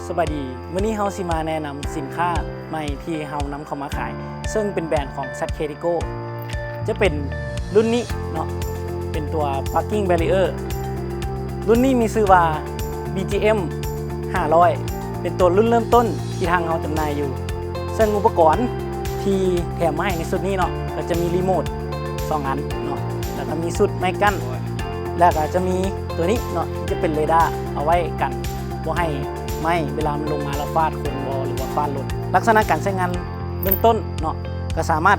ສະບາຍດີ, ມື້ນີ້ເຮົາຊິມາແນະນຳສິນຄ້າໃໝ່ທີ່ເຮົານຳເຂົ້າມາຂາຍ, ເຊິ່ງເປັນແບຣນຂອງ ແຊັດ ເຄ ທີໂກ້ ຈະເປັນລຸ້ນນີ້ເນາະ, ເປັນຕົວ Parking Barrier. ລຸ້ນນີ້ມີຊື່ວ່າ ບີ ຈີ ເອັມ ຫ້າຮ້ອຍ ເປັນຕົວລຸ້ນເລີ່ມຕົ້ນທີ່ທາງເຮົາຈຳໜ່າຍຢູ່. ເຊິ່ງອຸປະກອນທີ່ແຖມມາໃຫ້ໃນຊຸດນີ້ເນາະ ກໍຈະມີຣີໂມດສອງອັນເນາະ, ແລ້ວກໍມີຊຸດໄມ້ກັ້ນ, ແລ້ວກໍຈະມີຕົວນີ້ເນາະ ທີ່ຈະເປັນເຣດ້າ ເອົາໄວ້ກັນບໍ່ໃຫ້ໄມ້ເວລາມັນລົງມາແລ້ວຟາດຄົນບໍ ຫຼືວ່າຟາດລົດ. ລັກສະນະການໃຊ້ງານເບື້ອງຕົ້ນເນາະ ກໍສາມາດ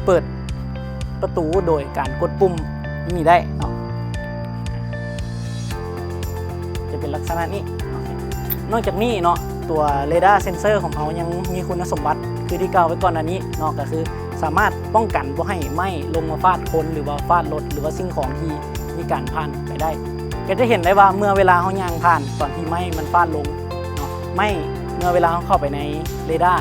ເປີດປະຕູໂດຍການກົດປຸ່ມນີ້ໄດ້ເນາະ. ຈະເປັນລັກສະນະນີ້ເນາະ. ນອກຈາກນີ້ເນາະ ຕົວເຣດ້າເຊັນເຊີຂອງເຮົາຍັງມີຄຸນນະສົມບັດ ຄືທີ່ກ່າວໄວ້ກ່ອນໜ້ານີ້ເນາະ, ກໍຄືສາມາດປ້ອງກັນບໍ່ໃຫ້ໄມ້ລົງມາຟາດຄົນ ຫຼືວ່າຟາດລົດ ຫຼືວ່າສິ່ງຂອງທີ່ມີການຜ່ານໄປໄດ້. ກໍຈະເຫັນໄດ້ວ່າເມື່ອເວລາເຮົາຍ່າງຜ່ານຕອນທີ່ໄມ້ມັນຟາດລົງເນາະ, ໄມ້ ເມື່ອເວລາເຮົາເຂົ້າໄປໃນເຣດ້າ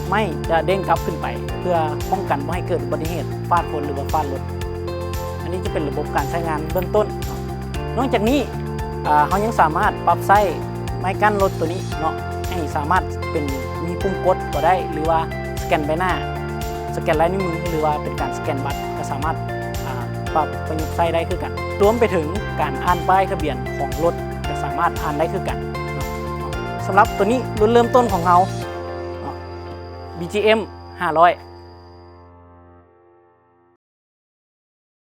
ໄມ້ຈະເດ້ງກັບຂຶ້ນໄປ ເພື່ອປ້ອງກັນບໍ່ໃຫ້ເກີດອຸບັດຕິເຫດຟາດຄົນ ຫຼືວ່າຟາດລົດ. ອັນນີ້ຈະເປັນລະບົບການໃຊ້ງານເບື້ອງຕົ້ນເນາະ. ນອກຈາກນີ້ ອາ ເຮົາຍັງສາມາດປັບໃຊ້ໄມ້ກັ້ນລົດຕົວນີ້ເນາະ ໃຫ້ສາມາດເປັນ ມີປຸ່ມກົດກໍໄດ້ ຫຼືວ່າສະແກນໃບໜ້າ, ສະແກນລາຍນິ້ວມື ຫຼືວ່າເປັນການສະແກນບັດ ກໍສາມາດ ອາ ປັບປະຍຸກໃຊ້ໄດ້ຄືກັນ. ລວມໄປເຖິງການອ່ານປ້າຍທະບຽນຂອງລົດ ກໍສາມາດອ່ານໄດ້ຄືກັນເນາະ. ສຳລັບຕົວນີ້ ລຸ້ນເລີ່ມຕົ້ນຂອງເຮົາເນາະ ບີ ຈີ ເອັມ ຫ້າຮ້ອຍ